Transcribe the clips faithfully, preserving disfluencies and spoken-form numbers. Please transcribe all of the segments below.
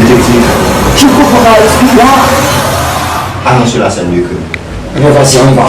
Détective, je ne comprends pas, explique-moi. Allons sur la scène du crime. Eh bien, vas-y, on y va.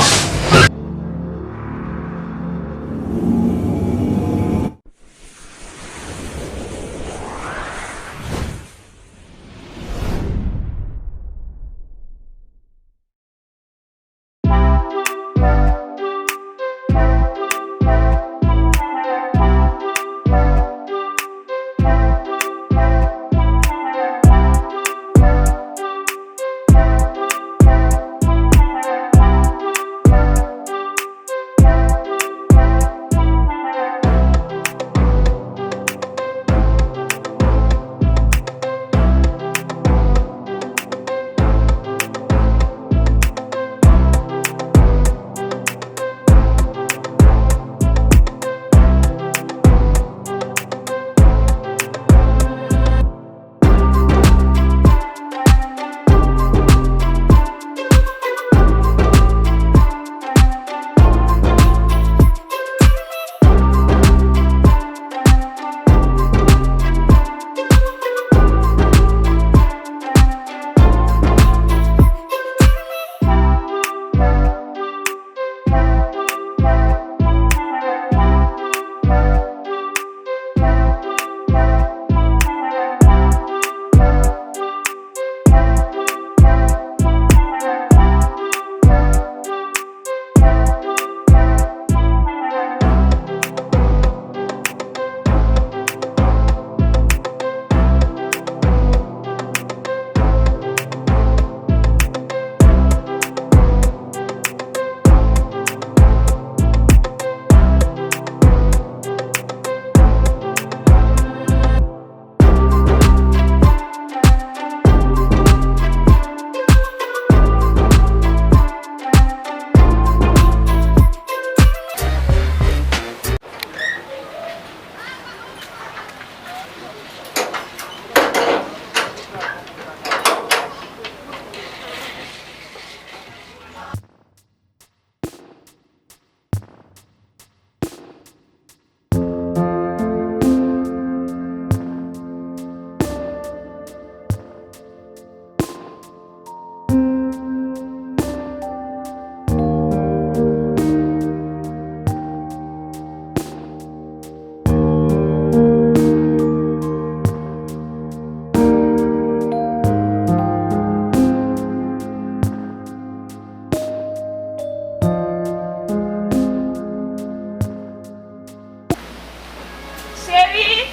Cheri,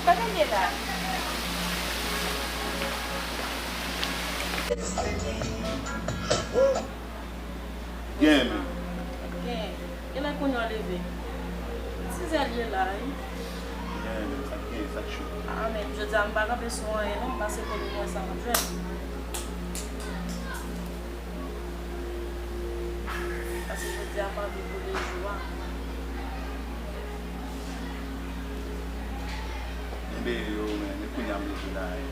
kote m ye la? Gen. Gen. Genlè kounye a w leve. Sizè l ye la, wi. Gen, sa k gen, sa k cho. A, men jodi a m pa kanpe sou anyen, non, m pase kote m wè sa m ap jwenn. Paske jodi a m anvi boule jou a. Enben, yo, men, men kounye a m leve la, e.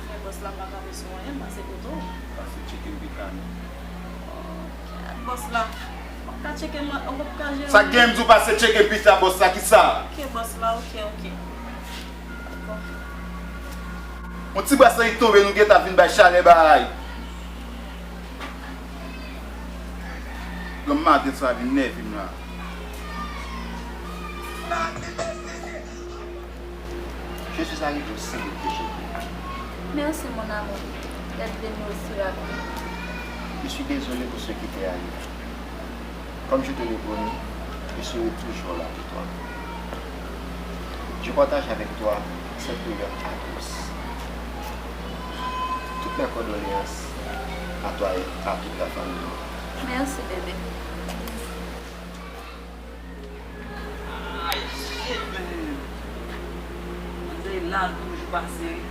Men bòs la, m pa kanpe sou anyen, m pase kote w. Pase tcheke m pita, non. Bòs la, w ap ka tcheke m, w ap ka jere m. Sa k gen, m di w pase tcheke m pita, bòs la, kisa? Ok, bòs la, ok, ok. Dakò. Yon ti bras nan li tonbe, nou gentan vin bay chalè bay. Granm maten sa vin nève m la. Je suis arrivé aussi vite que j'ai pu. Merci, mon amour, d'être venu aussi rapide. Je suis désolé pour ce qui t'est arrivé. Comme je te l'ai promis, je serai toujours là pour toi. Je partage avec toi cette douleur atroce. Toutes mes condoléances à toi et à toute ta famille. Merci, bébé. Ay, shit, man. Manzè la toujou pase, wi.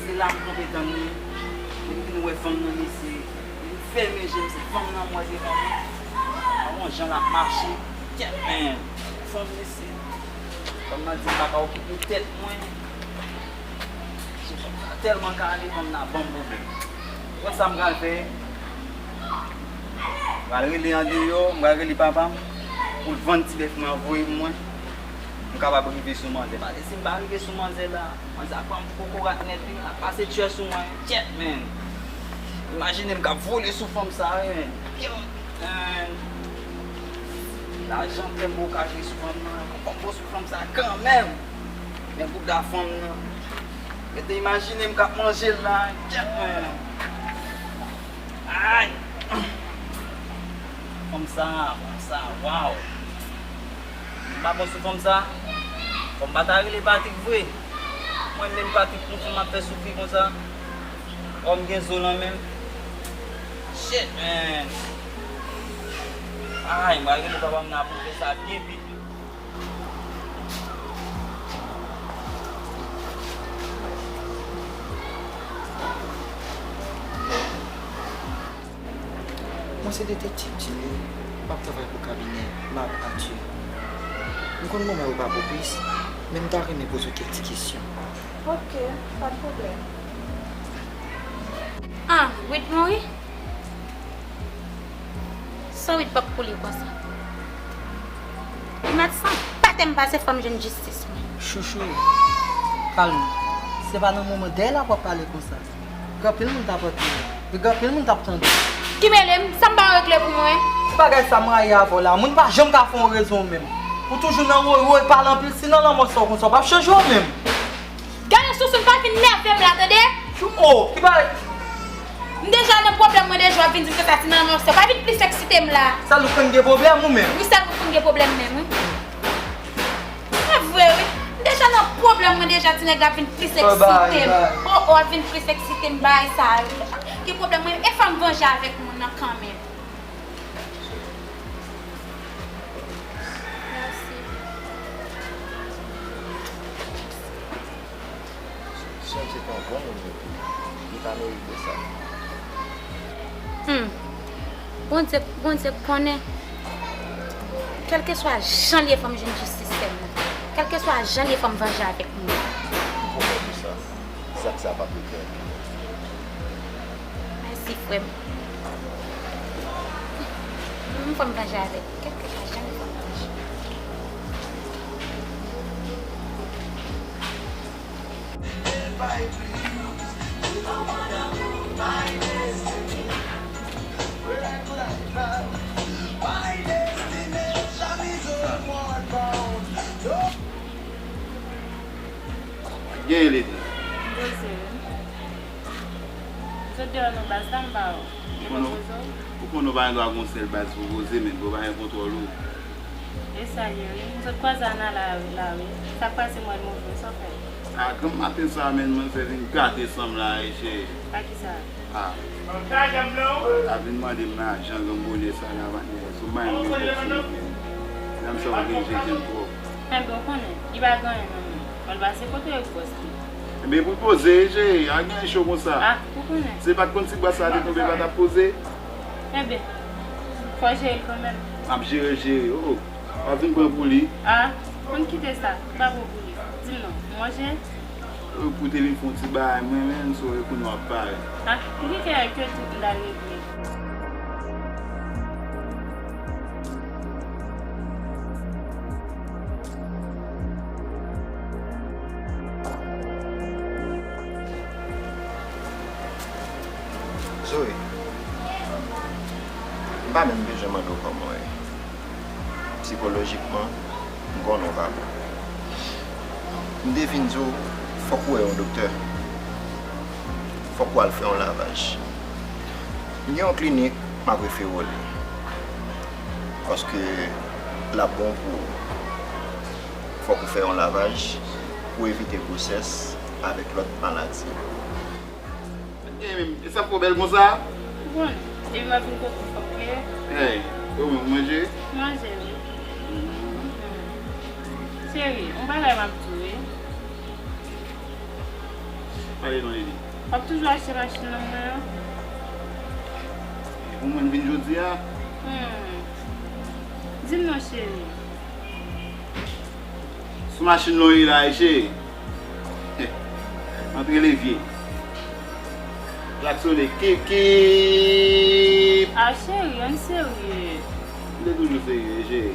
Se la m kanpe tann li. Depi m fin wè fanm nan, mesye, li fèmen je m, se fanm nan m wè devan mwen. Gad yon jan l ap mache. Kèt, men. Fanm, mesye. Fanm nan di m pa ka okipe tèt mwen. Tèlman ka ale, fanm nan ban m pwoblèm. Ou konn sa m pral fè? M pral rele andeyò, m pral rele papa m pou l vann ti bèf mwen an voye pou mwen. M kapab rive sou manzè. Paske si m pa rive sou manzè la, manzè ap pran m pou kokorat nèt, wi, l ap pase tchè sou mwen. Kèt, man. Imajine m k ap vole sou fanm sa, wi, man. Kèt, man. Lajan fè m bon ka jwe sou fanm nan, fò m bon sou fanm sa kanmenm. Men bouda fanm nan. Rete imajine m k ap manje l la, kèt, man. Ay! Fanm sa, fanm sa, waw! M pa bon sou fanm sa. Fò m pa ta rele Patrick vre. Mwen menm Patrick pou fanm ap fè soufri konsa. Fò m gen zo nan men m. Shit, man! Ay, m pral rele papa m nan pou m fè sa byen vit. Mwen se detektiv Tilly, m ap travay pou kabinè Marc Arthur. M konn moman yo pa pwopis, men m ta renmen poze w kèk ti kesyon. Ok, pa t pwoblèm. Ah, Wid mouri? San Wid p ap koule konsa. Li mèt san patè m pase fò m jwenn jistis mwen. Chouchou, kalme. Se pa nan moman dèy la w ap pale konsa. Gen anpil moun t ap antre. Gen anpil moun t ap tande. Ki mele m? Sa m pa regle pou mwen? Bagay sa m rayi avè w la. Moun pa janm ka fè yon rezon menm. Ou toujou nan woy woy, pale anpil, si nan lanmò sa w konsa, w p ap chanje w menm. Gade Sousou, pa vin nève m la, tande? Oh, ki bagay? M deja nan pwoblèm, mwen deja w ap vin di m konsa ti nan lanmò sa. Pa vin plis eksite m la. Sèl ou konn gen pwoblèm ou menm? Wi, sèl ou konn gen pwoblèm menm, wi. E vre, wi. M deja nan pwoblèm, mwen deja ti nèg la ap vin plis eksite m. Oh, oh, ap vin plis eksite m, bagay sa yo. Ki pwoblèm mwen? E fò m vanje avèk moun nan kanmenm. Mèsi. Si yon ti tan bon moun yo, li pa merite sa. Hmm. Bondye, Bondye konnen. Kèlkeswa jan l ye, fò m jwenn jistis sè m nan. Kèlkeswa jan l ye, fò m vanje avèk moun. M konprann tou sa. Zak sa p ap regrèt. Mèsi, frè m. M fò m vanje avèk. Kèlkeswa jan l ye, fò m vanje. Genyen ledi. M poze wi. M sot deyò nan baz la, m pa wè w. Ou konnen w pa gen dwa gon sèl baz pou poze, men pou w pa gen kontwòl ou. E sa l ye wi. M sot kwaze Ana la, la wi. Sa k pase m wè l move, sa w fè? A, granm maten sa a, men manzè vin gate san m la, e cheri. Pa kisa? A. A vin mande m lajan, granm bonè sa la, patnè. Si w pa renmen fòk se ou menm. Dam sa w gen je tyen twòp. Enben, w konnen, li pa gen anyen nan men l. Fò l pase kote yo bòs li. Enben, pou l poze, cheri, a gen cho konsa. A, ou konnen. Si l pa t konn si bwa sa te tonbe, l pa t ap poze. Enben, fò jere l kanmenm. M ap jere l, jere l, oh. Pa vin pran pou li. A, konn kite sa, m pa pran pou li. Di m non, ou manje? Ou pote vin fè yon ti bagay, mwen menm, sou e kounye w ap pare. A, m kite a ke tout m ta regle. Zoe, m pa menm bezwen mande w kòman w ye. Sikolojikman, m konnen w pa bon. M te vin di w, fòk ou wè yon doktè. Fòk ou al fè yon lavaj. M gen yon klinik, m ap refere w li. Paske l ap bon pou ou. Fòk ou fè yon lavaj pou evite gwosès avèk lòt maladi. Gen menm, e sa fè w bèl konsa? Bon, epi m ap vin kote w, ok? Hey, ou menm, ou manje? Manje, wi. Mm. Cheri, yon bagay m ap di w, wi. Pale non, Lili. W ap toujou achte machin nan mwen an? Ou mwen vin jodi a? Hmm. Di m non, cheri. Sou machin lan w ye la, cheri. Antre levye. Klaksone, kip, kip. A, cheri, ann serye. M te toujou serye, cheri.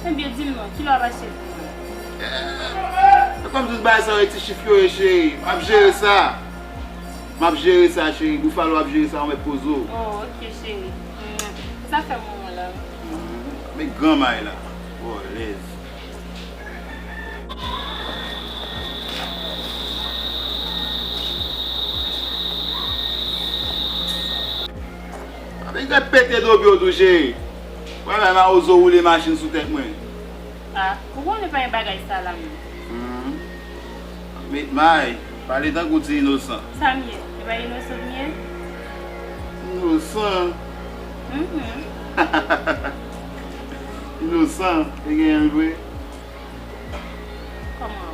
Ebyen, di m non, kilè w ap achte pou mwen? Kòmsi bagay sa yo e ti chif yo ye, cheri. M ap jere sa. M ap jere sa, cheri. Buffalo ap jere sa, ou mèt poze w. Oh, ok, cheri. Mm. Sa fè mwen la. Men granmay la. Bòlèz. Ape repete dobi w tou, cheri. Wè, men mawozo woule machin sou tèt mwen. Ah, ou konnen pa gen bagay sa la menm. Hmm. Met may, pale tankou ti inosan. Sa m ye? Se pa inosan m ye? Inosan? Mhm. Inosan, te genyen l vre. Kòman?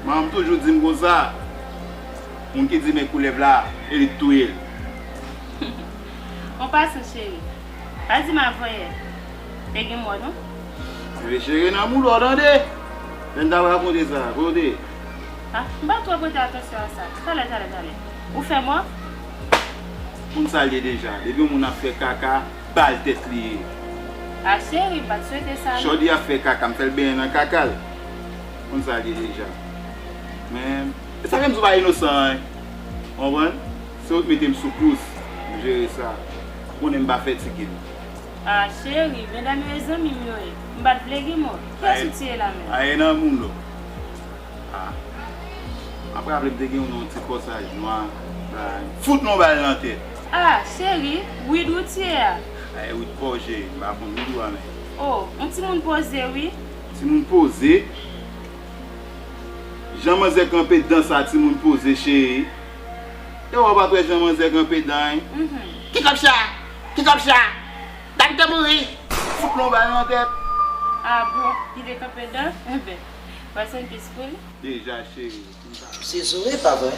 Manman m toujou di m konsa, moun ki di men koulèv la, e li k touye l. An pasan, cheri, pa di m avanyè. Te gen mò, non? Rive cheri nan moulò, tande. Lè n t ap rakonte sa, kote? Ah, m pa twò prete atansyon a sa. Talè, talè, talè. Ou fè mò? Moun sa l ye deja. Depi yon moun ap fè kaka, ba l tèt li ye. Ah, cheri, m pa t swete sa, non. Jodi ap fè kaka, m fè l benyen nan kaka l. Moun sa l ye deja. Men, e sa fè m di w pa inosan, en. Ou konprann? Se ou k mete m sou kous, m jere sa. Ou konnen m pa fatige. Ah, cheri, medam yo e zanmi m yo ye. M pa t vle gen mò. Kiyès ou tiye la menm? Aye nan moun lo. Ah. M ap raple m te gen yon ti kòsaj nwa. Ba, fout nou bal nan tèt. Ah, cheri, wid ou tiye a. Aye, wid pa w, cheri. M pa konn wid ou a, men. Oh, yon timoun poze, wi. Timoun poze? Jan manzè kanpe dan sa, timoun poze, cheri. E w pa t wè jan manzè kanpe dan, en? Mhm. Ki kòb sa? Ki kòb sa? Gad tanbouri! Fout lon bal nan tèt. Ah bon, li te kanpe dan? Enben, rest in peace pou li. Deja, cheri. Se Zoe, pa vre?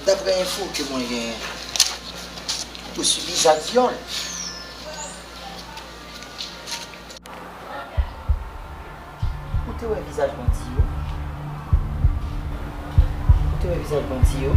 Daprè enfo ke mwen genyen, ou sibi zak vyòl. Ou te wè vizaj bandi yo? Ou te wè vizaj bandi yo?